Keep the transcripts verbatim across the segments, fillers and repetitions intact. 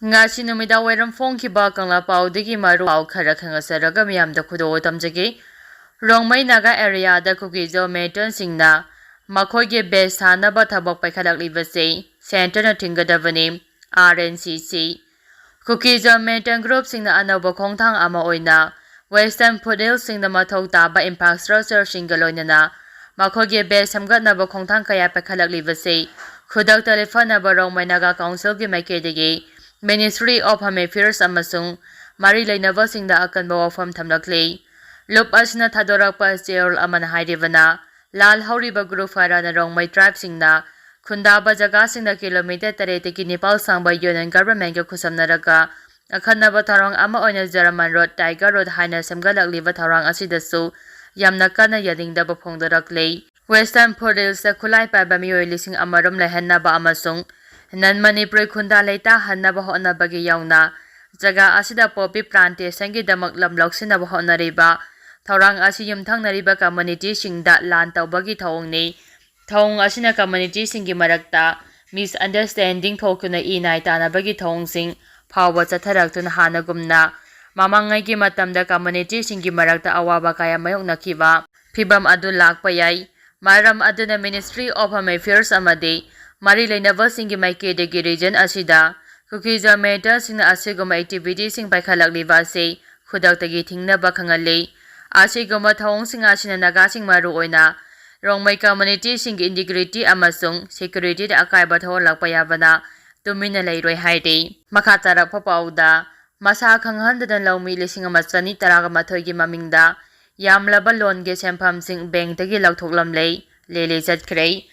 ꯉꯁꯤ ꯅꯨꯃꯤꯗꯥꯡ ꯋꯥꯏꯔꯝ ꯐꯣꯡꯈꯤꯕ ꯀꯪꯂꯥ ꯄꯥꯎꯗꯒꯤ ꯃꯔꯨ ꯄꯥꯎ ꯈꯔ ꯈꯪꯍꯟꯖꯔꯒ ꯃꯤꯌꯥꯝꯗ ꯈꯨꯗꯣꯜ ꯇꯝꯖꯒꯦ꯫ ꯔꯣꯡꯃꯩ ꯅꯥꯒꯥ ꯑꯦꯔꯤꯌꯥꯗ ꯀꯨꯀꯤꯖꯝ ꯃꯤꯂꯤꯇꯦꯟꯠꯁꯤꯡꯅ ꯃꯈꯣꯏꯒꯤ ꯕꯦꯖ ꯁꯥꯅꯕ ꯊꯕꯛ ꯄꯥꯏꯈꯠꯂꯛꯂꯤꯕꯁꯤ ꯁꯦꯟꯇꯔꯅ ꯊꯤꯡꯒꯗꯕꯅꯤ, ꯑꯥꯔ ꯑꯦꯟ ꯁꯤ ꯁꯤ꯫ ꯀꯨꯀꯤꯖꯝ ꯃꯤꯂꯤꯇꯦꯟꯠ ꯒ꯭ꯔꯨꯞꯁꯤꯡꯅ ꯑꯅꯧꯕ ꯈꯣꯡꯊꯥꯡ ꯑꯃ ꯑꯣꯏꯅ ꯋꯦꯁꯇꯔꯟ ꯐꯨꯠꯍꯤꯜꯁꯁꯤꯡꯗ ꯃꯊꯧ ꯇꯥꯕ ꯏꯟꯐ꯭ꯔꯥꯁ꯭ꯇ꯭ꯔꯛꯆꯔꯁꯤꯡꯒ ꯂꯣꯏꯅꯅ ꯃꯈꯣꯏꯒꯤ ꯕꯦꯖ ꯁꯦꯝꯒꯠꯅꯕ ꯈꯣꯡꯊꯥꯡ ꯀꯌꯥ ꯄꯥꯏꯈꯠꯂꯛꯂꯤꯕꯁꯤ ꯈꯨꯗꯛꯇ ꯂꯦꯞꯍꯟꯅꯕ ꯔꯣꯡꯃꯩ ꯅꯥꯒꯥ ꯀꯥꯎꯟꯁꯤꯜꯒꯤ ꯃꯥꯏꯀꯩꯗꯒꯤ ꯃꯤꯅꯤꯁꯇ꯭ꯔꯤ ꯑꯣꯐ ꯍꯣꯝ ꯑꯦꯐꯤꯌꯔꯁ ꯑꯃꯁꯨꯡ ꯃꯔꯤ ꯂꯩꯅꯕꯁꯤꯡꯗ ꯑꯀꯟꯕ ꯋꯥꯐꯝ ꯊꯝꯂꯛꯂꯤ꯫ ꯂꯨꯞ ꯑꯁꯤꯅ ꯊꯥꯗꯣꯔꯛꯄ ꯆꯦꯔꯣꯜ ꯑꯃꯅ ꯍꯥꯏꯔꯤꯕꯅ, ꯂꯥꯜꯍꯧꯔꯤꯕ ꯒ꯭ꯔꯨꯞ ꯈꯔꯅ ꯔꯣꯡꯃꯩ ꯇ꯭ꯔꯥꯏꯕꯁꯤꯡꯅ ꯈꯨꯟꯗꯥꯕ ꯖꯒꯥꯁꯤꯡꯗ ꯀꯤꯂꯣꯃꯤꯇꯔ ꯇꯔꯦꯠꯇꯒꯤ ꯅꯤꯄꯥꯜ ꯁꯥꯡꯕ ꯌꯨꯅꯤꯌꯟ ꯒꯚꯔꯟꯃꯦꯟꯠꯀ ꯈꯨꯠꯁꯝꯅꯔꯒ ꯑꯈꯟꯅꯕ ꯊꯧꯔꯥꯡ ꯑꯃ ꯑꯣꯏꯅ ꯖꯔꯃꯟ ꯔꯣꯗ, ꯇꯥꯏꯒꯔ ꯔꯣꯗ ꯍꯥꯏꯅ ꯁꯦꯝꯒꯠꯂꯛꯂꯤꯕ ꯊꯧꯔꯥꯡ ꯑꯁꯤꯗꯁꯨ ꯌꯥꯝꯅ ꯀꯟꯅ ꯌꯥꯅꯤꯡꯗꯕ ꯐꯣꯡꯗꯣꯔꯛꯂꯤ꯫ ꯋꯦꯁꯇꯔꯟ ꯐꯨꯠꯍꯤꯜꯁꯇ ꯈꯨꯠꯂꯥꯏ ꯄꯥꯏꯕ ꯃꯤꯑꯣꯏ ꯂꯤꯁꯤꯡ ꯑꯃꯔꯣꯝ ꯂꯩꯍꯟꯅꯕ ꯑꯃꯁꯨꯡ ꯅꯟ ꯃꯅꯤꯄꯨꯔꯤ ꯈꯨꯟꯗꯥ ꯂꯩꯇꯥꯍꯟꯅꯕ ꯍꯣꯠꯅꯕꯒꯤ ꯌꯥꯎꯅ ꯖꯒꯥ ꯑꯁꯤꯗ ꯄꯣꯄꯤ ꯄ꯭ꯂꯥꯟꯇꯦꯁꯟꯒꯤꯗꯃꯛ ꯂꯝ ꯂꯧꯁꯤꯟꯅꯕ ꯍꯣꯠꯅꯔꯤꯕ ꯊꯧꯔꯥꯡ ꯑꯁꯤ ꯌꯨꯝꯊꯪꯅꯔꯤꯕ ꯀꯝꯃ꯭ꯌꯨꯅꯤꯇꯤꯁꯤꯡꯗ ꯂꯥꯟ ꯇꯧꯕꯒꯤ ꯊꯧꯑꯣꯡꯅꯤ꯫ ꯊꯧꯑꯣꯡ ꯑꯁꯤꯅ ꯀꯝꯃ꯭ꯌꯨꯅꯤꯇꯤꯁꯤꯡꯒꯤ ꯃꯔꯛꯇ ꯃꯤꯁꯑꯟꯗꯔꯁ꯭ꯇꯦꯟꯗꯤꯡ ꯊꯣꯛꯇꯨꯅ ꯏ ꯅꯥꯏ ꯇꯥꯅꯕꯒꯤ ꯊꯧꯑꯣꯡꯁꯤꯡ ꯐꯥꯎꯕ ꯆꯠꯊꯔꯛꯇꯨꯅ ꯍꯥꯟꯅꯒꯨꯝꯅ ꯃꯃꯥꯡꯉꯩꯒꯤ ꯃꯇꯝꯗ ꯀꯝꯃ꯭ꯌꯨꯅꯤꯇꯤꯁꯤꯡꯒꯤ ꯃꯔꯛꯇ ꯑꯋꯥꯕ ꯀꯌꯥ ꯃꯥꯌꯣꯛꯅꯈꯤꯕ ꯐꯤꯚꯝ ꯑꯗꯨ ꯂꯥꯛꯄ ꯌꯥꯏ꯫ ꯃꯔꯝ ꯑꯗꯨꯅ ꯃꯤꯅꯤꯁꯇ꯭ꯔꯤ ꯑꯣꯐ ꯍꯣꯝ ꯑꯦꯐꯤꯌꯔꯁ ꯑꯃꯗꯤ ꯃꯔꯤ ꯂꯩꯅꯕꯁꯤꯡꯒꯤ ꯃꯥꯏꯀꯩꯗꯒꯤ ꯔꯤꯖꯟ ꯑꯁꯤꯗ ꯀꯨꯀꯤꯖꯝ ꯃꯤꯂꯤꯇꯦꯟꯠꯁꯤꯡꯅ ꯑꯁꯤꯒꯨꯝꯕ ꯑꯦꯛꯇꯤꯚꯤꯇꯤꯁꯤꯡ ꯄꯥꯏꯈꯠꯂꯛꯂꯤꯕ ꯑꯁꯤ ꯈꯨꯗꯛꯇꯒꯤ ꯊꯤꯡꯅꯕ ꯈꯪꯍꯜꯂꯤ꯫ ꯑꯁꯤꯒꯨꯝꯕ ꯊꯧꯑꯣꯡꯁꯤꯡ ꯑꯁꯤꯅ ꯅꯥꯒꯥꯁꯤꯡ, ꯃꯔꯨꯑꯣꯏꯅ ꯔꯣꯡꯃꯩ ꯀꯝꯃ꯭ꯌꯨꯅꯤꯇꯤꯁꯤꯡꯒꯤ ꯏꯟꯇꯤꯒ꯭ꯔꯤꯇꯤ ꯑꯃꯁꯨꯡ ꯁꯦꯀ꯭ꯌꯨꯔꯤꯇꯤꯗ ꯑꯀꯥꯏꯕ ꯊꯣꯛꯍꯜꯂꯛꯄ ꯌꯥꯕꯅ ꯇꯨꯃꯤꯟꯅ ꯂꯩꯔꯣꯏ ꯍꯥꯏꯔꯤ꯫ ꯃꯈꯥ ꯇꯥꯔꯛꯄ ꯄꯥꯎꯗ, ꯃꯁꯥ ꯈꯪꯍꯟꯗꯅ ꯂꯧꯃꯤ ꯂꯤꯁꯤꯡ ꯑꯃ ꯆꯅꯤ ꯇꯔꯥꯒ ꯃꯥꯊꯣꯏꯒꯤ ꯃꯃꯤꯡꯗ ꯌꯥꯝꯂꯕ ꯂꯣꯟꯒꯤ ꯁꯦꯟꯐꯝꯁꯤꯡ ꯕꯦꯡꯛꯇꯒꯤ ꯂꯧꯊꯣꯛꯂꯝꯂꯦ, ꯂꯦꯂꯦ ꯆꯠꯈ꯭ꯔꯦ꯫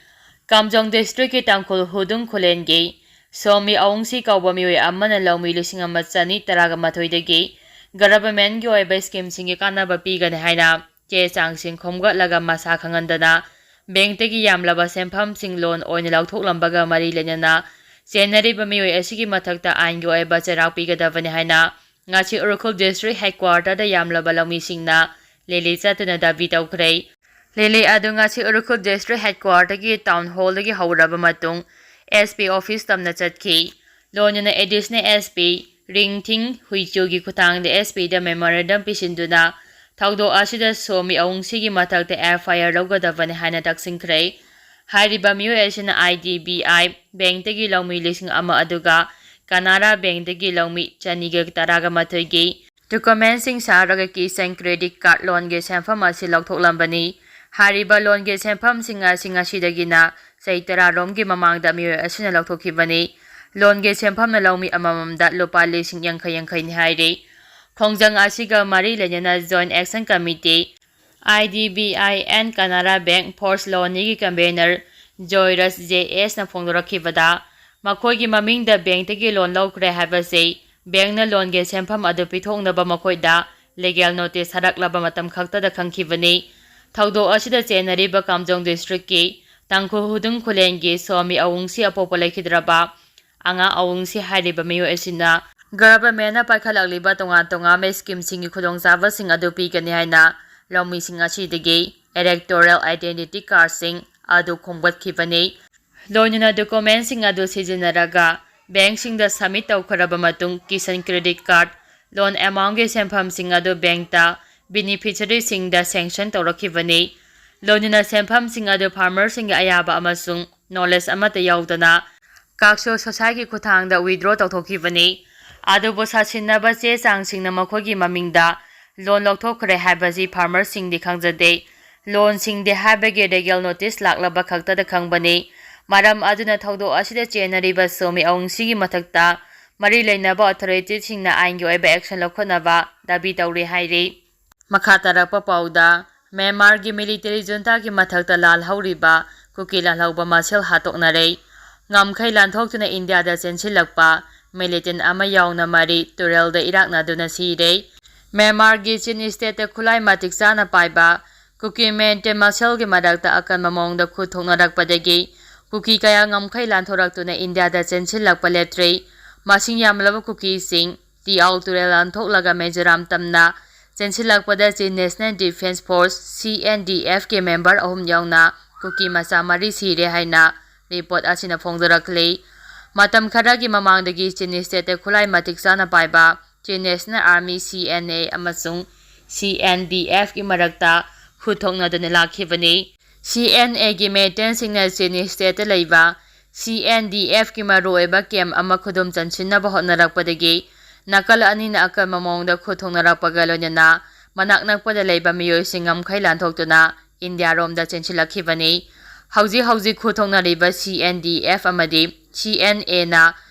ꯀꯥꯝꯖꯣꯡ ꯗꯤꯁꯇ꯭ꯔꯤꯛꯀꯤ ꯇꯥꯡꯈꯨꯜ ꯍꯨꯗꯨꯡ ꯈꯨꯂꯦꯟꯒꯤ ꯁꯣꯃꯤ ꯑꯋꯨꯡꯁꯤ ꯀꯧꯕ ꯃꯤꯑꯣꯏ ꯑꯃꯅ ꯂꯧꯃꯤ ꯂꯤꯁꯤꯡ ꯑꯃ ꯆꯅꯤ ꯇꯔꯥꯒ ꯃꯥꯊꯣꯏꯗꯒꯤ ꯒꯚꯔꯟꯃꯦꯟꯠꯀꯤ ꯑꯣꯏꯕ ꯁ꯭ꯀꯤꯝꯁꯤꯡꯒꯤ ꯀꯥꯟꯅꯕ ꯄꯤꯒꯅꯤ ꯍꯥꯏꯅ ꯆꯦ ꯆꯥꯡꯁꯤꯡ ꯈꯣꯝꯒꯠꯂꯒ ꯃꯁꯥ ꯈꯪꯍꯟꯗꯅ ꯕꯦꯡꯛꯇꯒꯤ ꯌꯥꯝꯂꯕ ꯁꯦꯟꯐꯝꯁꯤꯡ ꯂꯣꯟ ꯑꯣꯏꯅ ꯂꯧꯊꯣꯛꯂꯝꯕꯒ ꯃꯔꯤ ꯂꯩꯅꯅ ꯆꯦꯟꯅꯔꯤꯕ ꯃꯤꯑꯣꯏ ꯑꯁꯤꯒꯤ ꯃꯊꯛꯇ ꯑꯥꯏꯟꯒꯤ ꯑꯣꯏꯕ ꯆꯩꯔꯥꯛ ꯄꯤꯒꯗꯕꯅꯤ ꯍꯥꯏꯅ ꯉꯁꯤ ꯎꯈ꯭ꯔꯨꯜ ꯗꯤꯁꯇ꯭ꯔꯤꯛ ꯍꯦꯗꯀ꯭ꯋꯥꯇꯔꯗ ꯌꯥꯝꯂꯕ ꯂꯧꯃꯤꯁꯤꯡꯅ ꯂꯦꯂꯦ ꯆꯠꯇꯨꯅ ꯗꯥꯕꯤ ꯇꯧꯈ꯭ꯔꯦ꯫ ꯂꯦꯂꯦ ꯑꯗꯨ ꯉꯁꯤ ꯎꯈ꯭ꯔꯨꯜ ꯗꯤꯁꯇ꯭ꯔꯤꯛ ꯍꯦꯗꯀ꯭ꯋꯥꯇꯔꯒꯤ ꯇꯥꯎꯟ ꯍꯣꯜꯗꯒꯤ ꯍꯧꯔꯕ ꯃꯇꯨꯡ ꯑꯦꯁ ꯄꯤ ꯑꯣꯐꯤꯁ ꯇꯝꯅ ꯆꯠꯈꯤ꯫ ꯂꯣꯏꯅꯅ Additional S P ꯔꯤꯡꯊꯤꯡ ꯍꯨꯏꯆꯨꯒꯤ ꯈꯨꯠꯊꯥꯡꯗ S P ꯗ memorandum ꯄꯤꯁꯤꯟꯗꯨꯅ ꯊꯧꯗꯣꯛ ꯑꯁꯤꯗ ꯁꯣꯃꯤ ꯑꯋꯨꯡꯁꯤꯒꯤ ꯃꯊꯛꯇ F I R ꯂꯧꯒꯗꯕꯅꯤ ꯍꯥꯏꯅ ꯇꯛꯁꯤꯟꯈ꯭ꯔꯦ꯫ ꯍꯥꯏꯔꯤꯕ ꯃꯤꯑꯣꯏ ꯑꯁꯤꯅ I D B I ꯕꯦꯡꯛꯇꯒꯤ ꯂꯧꯃꯤ ꯂꯤꯁꯤꯡ ꯑꯃ ꯑꯗꯨꯒ ꯀꯅꯥꯔꯥ ꯕꯦꯡꯛꯇꯒꯤ ꯂꯧꯃꯤ ꯆꯅꯤꯒ ꯇꯔꯥꯒ ꯃꯥꯊꯣꯏꯒꯤ ꯗꯣꯀꯨꯃꯦꯟꯁꯤꯡ ꯁꯥꯔꯒ ꯀꯤꯁꯟ ꯀ꯭ꯔꯦꯗꯤꯠ ꯀꯥꯔꯗ ꯂꯣꯟꯒꯤ ꯁꯦꯟꯐꯝ ꯑꯁꯤ ꯂꯧꯊꯣꯛꯂꯝꯕꯅꯤ꯫ ꯍꯥꯏꯔꯤꯕ ꯂꯣꯟꯒꯤ ꯁꯦꯟꯐꯝꯁꯤꯡ ꯑꯁꯤ ꯉꯁꯤꯗꯒꯤꯅ ꯆꯍꯤ ꯇꯔꯥꯔꯣꯝꯒꯤ ꯃꯃꯥꯡꯗ ꯃꯤꯑꯣꯏ ꯑꯁꯤꯅ ꯂꯧꯊꯣꯛꯈꯤꯕꯅꯤ꯫ ꯂꯣꯟꯒꯤ ꯁꯦꯟꯐꯝꯅ ꯂꯧꯃꯤ ꯑꯃꯃꯝꯗ ꯂꯨꯄꯥ ꯂꯤꯁꯤꯡ ꯌꯥꯡꯈꯩ ꯌꯥꯡꯈꯩꯅꯤ ꯍꯥꯏꯔꯤ꯫ ꯈꯣꯡꯖꯪ ꯑꯁꯤꯒ ꯃꯔꯤ ꯂꯩꯅꯅ Joint Action Committee, I D B I and Canara Bank Force ꯂꯣꯟ ꯑꯅꯤꯒꯤ convener ꯖꯣꯏꯔꯁ J S ꯅ ꯐꯣꯡꯗꯣꯔꯛꯈꯤꯕꯗ, ꯃꯈꯣꯏꯒꯤ ꯃꯃꯤꯡꯗ ꯕꯦꯡꯛꯇꯒꯤ ꯂꯣꯟ ꯂꯧꯈ꯭ꯔꯦ ꯍꯥꯏꯕꯁꯤ ꯕꯦꯡꯛꯅ ꯂꯣꯟꯒꯤ ꯁꯦꯟꯐꯝ ꯑꯗꯨ ꯄꯤꯊꯣꯛꯅꯕ ꯃꯈꯣꯏꯗ legal notice ꯊꯥꯔꯛꯂꯕ ꯃꯇꯝ ꯈꯛꯇꯗ ꯈꯪꯈꯤꯕꯅꯤ꯫ ꯊꯧꯗꯣꯛ ꯑꯁꯤꯗ ꯆꯦꯟꯅꯔꯤꯕ ꯀꯥꯝꯖꯣꯡ district ꯀꯤ ꯇꯥꯡꯈꯨꯜ ꯍꯨꯗꯨꯡ ꯈꯨꯂꯦꯟꯒꯤ ꯁ꯭ꯋꯥꯃꯤ ꯑꯋꯨꯡꯁꯤ ꯑꯄꯣꯛꯄ ꯂꯩꯈꯤꯗ꯭ꯔꯕ ꯑꯉꯥꯡ ꯑꯋꯨꯡꯁꯤ ꯍꯥꯏꯔꯤꯕ ꯃꯤꯑꯣꯏ ꯑꯁꯤꯅ government ꯅ ꯄꯥꯏꯈꯠꯂꯛꯂꯤꯕ ꯇꯣꯉꯥꯟ ꯇꯣꯉꯥꯟꯕ scheme ꯁꯤꯡꯒꯤ ꯈꯨꯗꯣꯡꯆꯥꯕꯁꯤꯡ ꯑꯗꯨ ꯄꯤꯒꯅꯤ ꯍꯥꯏꯅ ꯂꯧꯃꯤꯁꯤꯡ ꯑꯁꯤꯗꯒꯤ electoral identity card ꯁꯤꯡ ꯑꯗꯨ ꯈꯣꯝꯒꯠꯈꯤꯕꯅꯤ꯫ ꯂꯣꯏꯅꯅ ꯗꯣꯀꯨꯃꯦꯟꯁꯤꯡ ꯑꯗꯨ ꯁꯤꯖꯤꯟꯅꯔꯒ ꯕꯦꯡꯁꯤꯡꯗ submit ꯇꯧꯈ꯭ꯔꯕ ꯃꯇꯨꯡ, ꯀꯤꯁꯟ ꯀ꯭ꯔꯦꯗꯤꯠ ꯀꯥꯔꯗ ꯂꯣꯟ amount ꯀꯤ ꯁꯦꯟꯐꯝꯁꯤꯡ ꯑꯗꯨ ꯕꯦꯡꯛꯇ beneficiary ꯁꯤꯡꯗ sanction ꯇꯧꯔꯛꯈꯤꯕꯅꯤ꯫ ꯂꯣꯏꯅꯅ ꯁꯦꯟꯐꯝꯁꯤꯡ ꯑꯗꯨ farmer ꯁꯤꯡꯒꯤ ꯑꯌꯥꯕ ꯑꯃꯁꯨꯡ knowledge ꯑꯃꯠꯇ ꯌꯥꯎꯗꯅ ꯀꯥꯛꯁꯣ ꯁꯣꯁꯥꯏꯒꯤ ꯈꯨꯠꯊꯥꯡꯗ withdraw ꯇꯧꯊꯣꯛꯈꯤꯕꯅꯤ꯫ ꯑꯗꯨꯕꯨ ꯁꯥꯁꯤꯟꯅꯕ ꯆꯦ ꯆꯥꯡꯁꯤꯡꯅ ꯃꯈꯣꯏꯒꯤ ꯃꯃꯤꯡꯗ ꯂꯣꯟ ꯂꯧꯊꯣꯛꯈ꯭ꯔꯦ ꯍꯥꯏꯕꯁꯤ farmer ꯁꯤꯡꯗꯤ ꯈꯪꯖꯗꯦ꯫ ꯂꯣꯟ ꯁꯤꯡꯗꯦ ꯍꯥꯏꯕꯒꯤ legal notice ꯂꯥꯛꯂꯕ ꯈꯛꯇꯗ ꯈꯪꯕꯅꯤ꯫ ꯃꯔꯝ ꯑꯗꯨꯅ ꯊꯧꯗꯣꯛ ꯑꯁꯤꯗ ꯆꯦꯟꯅꯔꯤꯕ ꯁꯣꯃꯤ ꯑꯋꯨꯡꯁꯤꯒꯤ ꯃꯊꯛꯇ ꯃꯔꯤ ꯂꯩꯅꯕ authority ꯁꯤꯡꯅ ꯑꯥꯏꯟꯒꯤ ꯑꯣꯏꯕ action ꯂꯧꯈꯠꯅꯕ ꯗꯥꯕꯤ ꯇꯧꯔꯤ ꯍꯥꯏꯔꯤ꯫ ꯃꯈꯥ ꯇꯥꯔꯛꯄ ꯄꯥꯎꯗ, ꯃ꯭ꯌꯥꯟꯃꯥꯔꯒꯤ military junta ꯒꯤ ꯃꯊꯛꯇ ꯂꯥꯜꯍꯧꯔꯤꯕ ꯀꯨꯀꯤ ꯂꯥꯜꯍꯧꯕ ꯃꯁꯦꯜ ꯍꯥꯠꯇꯣꯛꯅꯔꯦ꯫ ꯉꯝꯈꯩ ꯂꯥꯟꯊꯣꯛꯇꯨꯅ ꯏꯟꯗꯤꯌꯥꯗ ꯆꯦꯟꯁꯤꯜꯂꯛꯄ militant ꯑꯃ ꯌꯥꯎꯅ ꯃꯔꯤ ꯇꯨꯔꯦꯜꯗ ꯏꯔꯥꯛꯅꯗꯨꯅ ꯁꯤꯔꯦ꯫ ꯃ꯭ꯌꯥꯟꯃꯥꯔꯒꯤ ꯆꯤꯟ state ꯇ ꯈꯨꯠꯂꯥꯏ ꯃꯇꯤꯛ ꯆꯥꯅ ꯄꯥꯏꯕ ꯀꯨꯀꯤ militant ꯃꯁꯦꯜꯒꯤ ꯃꯔꯛꯇ ꯑꯀꯟꯕ ꯃꯑꯣꯡꯗ ꯈꯨꯠ ꯊꯣꯛꯅꯔꯛꯄꯗꯒꯤ ꯀꯨꯀꯤ ꯀꯌꯥ ꯉꯝꯈꯩ ꯂꯥꯟꯊꯣꯔꯛꯇꯨꯅ ꯏꯟꯗꯤꯌꯥꯗ ꯆꯦꯟꯁꯤꯜꯂꯛꯄ ꯂꯦꯞꯇ꯭ꯔꯤ꯫ ꯃꯁꯤꯡ ꯌꯥꯝꯂꯕ ꯀꯨꯀꯤꯁꯤꯡ ꯇꯤꯑꯥꯎ ꯇꯨꯔꯦꯜ ꯂꯥꯟꯊꯣꯛꯂꯒ ꯃꯤꯖꯣꯔꯥꯝ ꯇꯝꯅ ꯆꯦꯟꯁꯤꯜꯂꯛꯄꯗ Chin National Defence Force, C N D F ꯀꯤ member ꯑꯍꯨꯝ ꯌꯥꯎꯅ ꯀꯨꯀꯤ ꯃꯆꯥ ꯃꯔꯤ ꯁꯤꯔꯦ ꯍꯥꯏꯅ report ꯑꯁꯤꯅ ꯐꯣꯡꯗꯣꯔꯛꯂꯤ꯫ ꯃꯇꯝ ꯈꯔꯒꯤ ꯃꯃꯥꯡꯗꯒꯤ ꯆꯤꯅꯤ ꯁ꯭ꯇꯦꯠꯇ ꯈꯨꯠꯂꯥꯏ ꯃꯇꯤꯛ ꯆꯥꯅ ꯄꯥꯏꯕ Chin National Army, C N A, ꯑꯃꯁꯨꯡ C N D F ꯀꯤ ꯃꯔꯛꯇ ꯈꯨꯠ ꯊꯣꯛꯅꯗꯨꯅ ꯂꯥꯛꯈꯤꯕꯅꯤ꯫ C N A ꯒꯤ ꯃꯤꯂꯤꯇꯦꯟꯁꯤꯡꯅ ꯆꯤꯅꯤ ꯁ꯭ꯇꯦꯠꯇ ꯂꯩꯕ C N D F ꯀꯤ ꯃꯔꯨꯑꯣꯏꯕ ꯀꯦꯝꯞ ꯑꯃ ꯈꯨꯗꯨꯝ ꯆꯟꯁꯤꯟꯅꯕ ꯍꯣꯠꯅꯔꯛꯄꯗꯒꯤ ꯅꯥꯀꯜ ꯑꯅꯤꯅ ꯑꯀꯟꯕ ꯃꯑꯣꯡꯗ ꯈꯨꯠ ꯊꯣꯛꯅꯔꯛꯄꯒ ꯂꯣꯏꯅꯅ ꯃꯅꯥꯛ ꯅꯛꯄꯗ ꯂꯩꯕ ꯃꯤꯑꯣꯏꯁꯤꯡ ꯉꯝꯈꯩ ꯂꯥꯟꯊꯣꯛꯇꯨꯅ ꯏꯟꯗꯤꯌꯥꯔꯣꯝꯗ ꯆꯦꯟꯁꯤꯜꯂꯛꯈꯤꯕꯅꯤ꯫ ꯍꯧꯖꯤꯛ ꯍꯧꯖꯤꯛ ꯈꯨꯠ ꯊꯣꯛꯅꯔꯤꯕ C N D F ꯑꯃꯗꯤ C N A ꯅ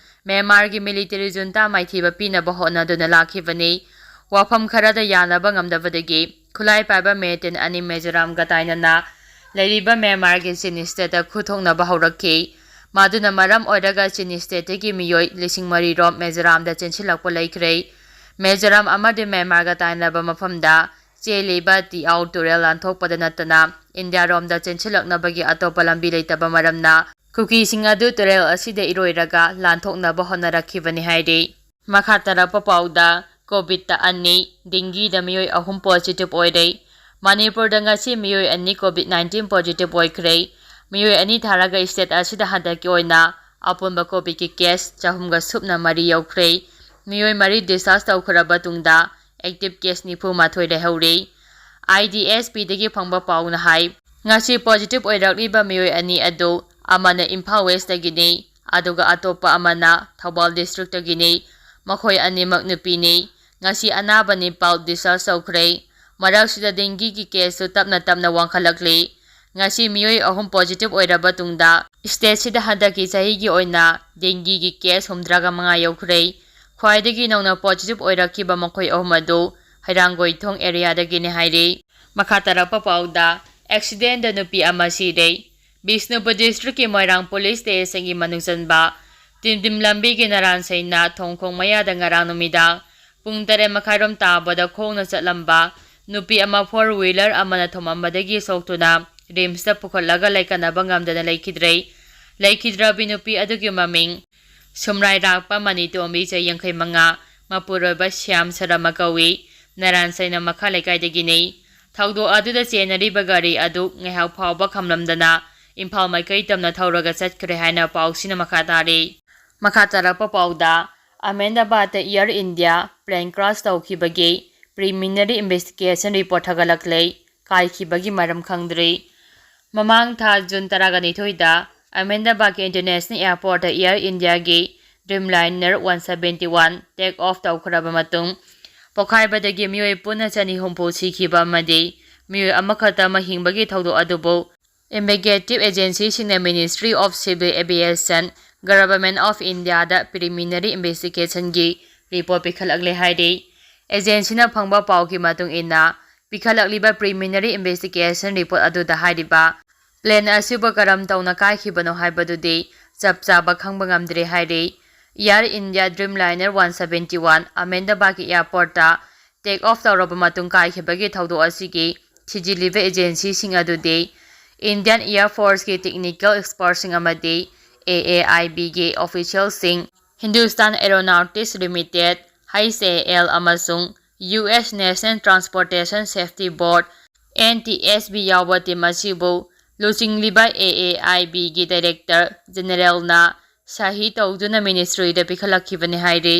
ꯃ꯭ꯌꯥꯟꯃꯥꯔꯒꯤ ꯃꯤꯂꯤꯇꯔꯤ ꯖꯨꯟꯇꯥ ꯃꯥꯏꯊꯤꯕ ꯄꯤꯅꯕ ꯍꯣꯠꯅꯗꯨꯅ ꯂꯥꯛꯈꯤꯕꯅꯤ꯫ ꯋꯥꯐꯝ ꯈꯔꯗ ꯌꯥꯅꯕ ꯉꯝꯗꯕꯗꯒꯤ ꯈꯨꯠꯂꯥꯏ ꯄꯥꯏꯕ ꯃꯤꯂꯤꯇꯦꯟ ꯑꯅꯤ ꯃꯤꯖꯣꯔꯥꯝꯒ ꯇꯥꯏꯅꯅ ꯂꯩꯔꯤꯕ ꯃ꯭ꯌꯥꯟꯃꯥꯔꯒꯤ ꯆꯤꯅꯤ ꯁ꯭ꯇꯦꯠꯇ ꯈꯨꯠ ꯊꯣꯛꯅꯕ ꯍꯧꯔꯛꯈꯤ꯫ ꯃꯗꯨꯅ ꯃꯔꯝ ꯑꯣꯏꯔꯒ ꯆꯤꯅꯤ ꯁ꯭ꯇꯦꯠꯇꯒꯤ ꯃꯤꯑꯣꯏ ꯂꯤꯁꯤꯡ ꯃꯔꯤ ꯔꯣꯝ ꯃꯤꯖꯣꯔꯥꯝꯗ ꯆꯦꯟꯁꯤꯜꯂꯛꯄ ꯂꯩꯈ꯭ꯔꯦ꯫ ꯃꯤꯖꯣꯔꯥꯝ ꯑꯃꯗꯤ ꯃ꯭ꯌꯥꯟꯃꯥꯔꯒ ꯇꯥꯏꯅꯕ ꯃꯐꯝꯗ ꯆꯦꯜꯂꯤꯕ ꯇꯤꯑꯥꯎ ꯇꯨꯔꯦꯜ ꯂꯥꯟꯊꯣꯛꯄꯗ ꯅꯠꯇꯅ ꯏꯟꯗꯤꯌꯥꯔꯣꯝꯗ ꯆꯦꯟꯁꯤꯜꯂꯛꯅꯕꯒꯤ ꯑꯇꯣꯞꯄ ꯂꯝꯕꯤ ꯂꯩꯇꯕ ꯃꯔꯝꯅ ꯀꯨꯀꯤꯁꯤꯡ ꯑꯗꯨ ꯇꯨꯔꯦꯜ ꯑꯁꯤꯗ ꯏꯔꯣꯏꯔꯒ ꯂꯥꯟꯊꯣꯛꯅꯕ ꯍꯣꯠꯅꯔꯛꯈꯤꯕꯅꯤ ꯍꯥꯏꯔꯤ꯫ ꯃꯈꯥ ꯇꯥꯔꯛꯄ ꯄꯥꯎꯗ, ꯀꯣꯚꯤꯗꯇ ꯑꯅꯤ, ꯗꯦꯡꯒꯤꯗ ꯃꯤꯑꯣꯏ ꯑꯍꯨꯝ ꯄꯣꯖꯤꯇꯤꯚ ꯑꯣꯏꯔꯦ꯫ ꯃꯅꯤꯄꯨꯔꯗ ꯉꯁꯤ ꯃꯤꯑꯣꯏ ꯑꯅꯤ ꯀꯣꯚꯤꯗ ꯅꯥꯏꯟꯇꯤꯟ ꯄꯣꯖꯤꯇꯤꯚ ꯑꯣꯏꯈ꯭ꯔꯦ꯫ ꯃꯤꯑꯣꯏ ꯑꯅꯤ ꯊꯥꯔꯒ ꯁ꯭ꯇꯦꯠ ꯑꯁꯤꯗ ꯍꯟꯗꯛꯀꯤ ꯑꯣꯏꯅ ꯑꯄꯨꯟꯕ ꯀꯣꯚꯤꯗꯀꯤ ꯀꯦꯁ ꯆꯍꯨꯝꯒ ꯁꯨꯞꯅ ꯃꯔꯤ ꯌꯧꯈ꯭ꯔꯦ꯫ ꯃꯤꯑꯣꯏ ꯃꯔꯤ ꯗꯤꯁꯆꯥꯔꯖ ꯇꯧꯈ꯭ꯔꯕ ꯇꯨꯡꯗ ꯑꯦꯛꯇꯤꯚ ꯀꯦꯁ ꯅꯤꯐꯨ ꯃꯥꯊꯣꯏ ꯂꯩꯍꯧꯔꯦ꯫ ꯑꯥꯏ ꯗꯤ ꯑꯦꯁ ꯄꯤꯗꯒꯤ ꯐꯪꯕ ꯄꯥꯎꯅ ꯍꯥꯏ, ꯉꯁꯤ ꯄꯣꯖꯤꯇꯤꯚ ꯑꯣꯏꯔꯛꯂꯤꯕ ꯃꯤꯑꯣꯏ ꯑꯅꯤ ꯑꯗꯨ ꯑꯃꯅ ꯏꯝꯐꯥꯜ ꯋꯦꯁꯇꯒꯤꯅꯤ, ꯑꯗꯨꯒ ꯑꯇꯣꯞꯄ ꯑꯃꯅ ꯊꯧꯕꯥꯜ ꯗꯤꯁꯇ꯭ꯔꯤꯛꯇꯒꯤꯅꯤ꯫ ꯃꯈꯣꯏ ꯑꯅꯤꯃꯛ ꯅꯨꯄꯤꯅꯤ꯫ ꯉꯁꯤ ꯑꯅꯥꯕ ꯅꯤꯄꯥꯜ ꯗꯤꯁꯆꯥꯔꯖ ꯇꯧꯈ꯭ꯔꯦ꯫ ꯃꯔꯛꯁꯤꯗ ꯗꯦꯡꯒꯤꯒꯤ ꯀꯦꯁꯁꯨ ꯇꯞꯅ ꯇꯞꯅ ꯋꯥꯡꯈꯠꯂꯛꯂꯤ꯫ ꯉꯁꯤ ꯃꯤꯑꯣꯏ ꯑꯍꯨꯝ ꯄꯣꯖꯤꯇꯤꯚ ꯑꯣꯏꯔꯕ ꯇꯨꯡꯗ ꯁ꯭ꯇꯦꯠꯁꯤꯗ ꯍꯟꯗꯛꯀꯤ ꯆꯍꯤꯒꯤ ꯑꯣꯏꯅ ꯗꯦꯡꯒꯤꯒꯤ ꯀꯦꯁ ꯍꯨꯝꯗ꯭ꯔꯥꯒ ꯃꯉꯥ ꯌꯧꯈ꯭ꯔꯦ꯫ ꯈ꯭ꯋꯥꯏꯗꯒꯤ ꯅꯧꯅ ꯄꯣꯖꯤꯇꯤꯚ ꯑꯣꯏꯔꯛꯈꯤꯕ ꯃꯈꯣꯏ ꯑꯍꯨꯝ ꯑꯗꯨ ꯍꯩꯔꯥꯡꯒꯣꯏꯊꯣꯡ ꯑꯦꯔꯤꯌꯥꯗꯒꯤꯅꯤ ꯍꯥꯏꯔꯤ꯫ ꯃꯈꯥ ꯇꯥꯔꯛꯄ ꯄꯥꯎꯗ, ꯑꯦꯛꯁꯤꯗꯦꯟꯗ ꯅꯨꯄꯤ ꯑꯃ ꯁꯤꯔꯦ꯫ ꯕꯤꯁꯅꯨꯄꯨꯔ ꯗꯤꯁꯇ꯭ꯔꯤꯛꯀꯤ ꯃꯣꯏꯔꯥꯡ ꯄꯨꯂꯤꯁ ꯁ꯭ꯇꯦꯁꯟꯒꯤ ꯃꯅꯨꯡ ꯆꯟꯕ ꯇꯤꯝꯗꯤꯝ ꯂꯝꯕꯤꯒꯤ ꯅꯔꯥꯟ ꯁꯩꯅ ꯊꯣꯡꯈꯣꯡ ꯃꯌꯥꯗ ꯉꯔꯥꯡ ꯅꯨꯃꯤꯗꯥꯡ ꯄꯨꯡ ꯇꯔꯦꯠ ꯃꯈꯥꯏꯔꯣꯝ ꯇꯥꯕꯗ ꯈꯣꯡꯅ ꯆꯠꯂꯝꯕ ꯅꯨꯄꯤ ꯑꯃ ꯐꯣꯔ ꯋꯤꯂꯔ ꯑꯃꯅ ꯊꯣꯝꯃꯝꯕꯗꯒꯤ ꯁꯣꯛꯇꯨꯅ ꯔꯤꯝꯁꯇ ꯄꯨꯈꯠꯂꯒ ꯂꯥꯏꯀꯠꯅꯕ ꯉꯝꯗꯅ ꯂꯩꯈꯤꯗ꯭ꯔꯦ꯫ ꯂꯩꯈꯤꯗ꯭ꯔꯕꯤ ꯅꯨꯄꯤ ꯑꯗꯨꯒꯤ ꯃꯃꯤꯡ ꯁꯨꯝꯔꯥꯏꯔꯥꯛꯄ ꯃꯅꯤꯇꯣꯝꯕꯤ, ꯆꯍꯤ ꯌꯥꯡꯈꯩ ꯃꯉꯥ, ꯃꯄꯨꯔꯣꯏꯕ ꯁ꯭ꯌꯥꯝ ꯁꯔꯃ ꯀꯧꯏ꯫ ꯅꯔꯥꯟ ꯁꯩꯅ ꯃꯈꯥ ꯂꯩꯀꯥꯏꯗꯒꯤꯅꯤ꯫ ꯊꯧꯗꯣꯛ ꯑꯗꯨꯗ ꯆꯦꯟꯅꯔꯤꯕ ꯒꯥꯔꯤ ꯑꯗꯨ ꯉꯥꯏꯍꯥꯛ ꯐꯥꯎꯕ ꯈꯝꯂꯝꯗꯅ ꯏꯝꯐꯥꯜ ꯃꯥꯏꯀꯩ ꯇꯝꯅ ꯊꯧꯔꯒ ꯆꯠꯈ꯭ꯔꯦ ꯍꯥꯏꯅ ꯄꯥꯎꯁꯤꯅ ꯃꯈꯥ ꯇꯥꯔꯤ꯫ ꯃꯈꯥ ꯇꯥꯔꯛꯄ ꯄꯥꯎꯗ, ꯑꯍꯃꯦꯗꯕꯥꯗꯇ Air India plane crash ꯇꯧꯈꯤꯕꯒꯤ preliminary investigation report ꯊꯥꯒꯠꯂꯛꯂꯦ꯫ ꯀꯥꯏꯈꯤꯕꯒꯤ ꯃꯔꯝ ꯈꯪꯗ꯭ꯔꯤ꯫ ꯃꯃꯥꯡ ꯊꯥ ꯖꯨꯟ ꯇꯔꯥꯒ ꯅꯤꯊꯣꯏꯗ ꯑꯍꯃꯦꯗꯕꯥꯗꯀꯤ International Airportꯇ Air Indiaꯒꯤ Dreamliner one seventy one take off ꯇꯧꯈ꯭ꯔꯕ ꯃꯇꯨꯡ, ꯄꯣꯈꯥꯏꯕꯗꯒꯤ ꯃꯤꯑꯣꯏ ꯄꯨꯟꯅ ꯆꯅꯤ ꯍꯨꯝꯐꯨ ꯁꯤꯈꯤꯕ ꯑꯃꯗꯤ ꯃꯤꯑꯣꯏ ꯑꯃꯈꯛꯇ ꯑꯃ ꯍꯤꯡꯕꯒꯤ ꯊꯧꯗꯣꯛ ꯑꯗꯨꯕꯨ investigative agencyꯁꯤꯡꯅ Ministry of Civil Aviation, Government of Indiaꯗ preliminary investigationꯒꯤ report ꯄꯤꯈꯠꯂꯛꯂꯦ ꯍꯥꯏꯔꯤ꯫ Agencyꯅ ꯐꯪꯕ ꯄꯥꯎꯒꯤ ꯃꯇꯨꯡ ꯏꯟꯅ, ꯄꯤꯈꯠꯂꯛꯂꯤꯕ preliminary investigation report ꯑꯗꯨꯗ ꯍꯥꯏꯔꯤꯕ plane ꯑꯁꯤꯕꯨ ꯀꯔꯝ ꯇꯧꯅ ꯀꯥꯏꯈꯤꯕꯅꯣ ꯍꯥꯏꯕꯗꯨꯗꯤ ꯆꯞ ꯆꯥꯕ ꯈꯪꯕ ꯉꯝꯗ꯭ꯔꯦ ꯍꯥꯏꯔꯤ꯫ Air India Dreamliner one seventy one ꯑꯍꯃꯦꯗꯕꯥꯗꯀꯤ airportꯇ take off ꯇꯧꯔꯕ ꯃꯇꯨꯡ ꯀꯥꯏꯈꯤꯕꯒꯤ ꯊꯧꯗꯣꯛ ꯑꯁꯤꯒꯤ ꯊꯤꯖꯤꯜꯂꯤꯕ agencyꯁꯤꯡ ꯑꯗꯨꯗꯤ Indian Air Forceꯀꯤ technical expertꯁꯤꯡ ꯑꯃꯗꯤ AAIBꯒꯤ officialꯁꯤꯡ, Hindustan Aeronautics Limited, HAL, ꯑꯃꯁꯨꯡ US National Transportation Safety Board, NTSB ꯌꯥꯎꯕ team ꯑꯁꯤꯕꯨ ꯂꯨꯆꯤꯡꯂꯤꯕ AAIBꯒꯤ Director Generalꯅ ꯁꯍꯤ ꯇꯧꯗꯨꯅ ministryꯗ ꯄꯤꯈꯠꯂꯛꯈꯤꯕꯅꯤ ꯍꯥꯏꯔꯤ꯫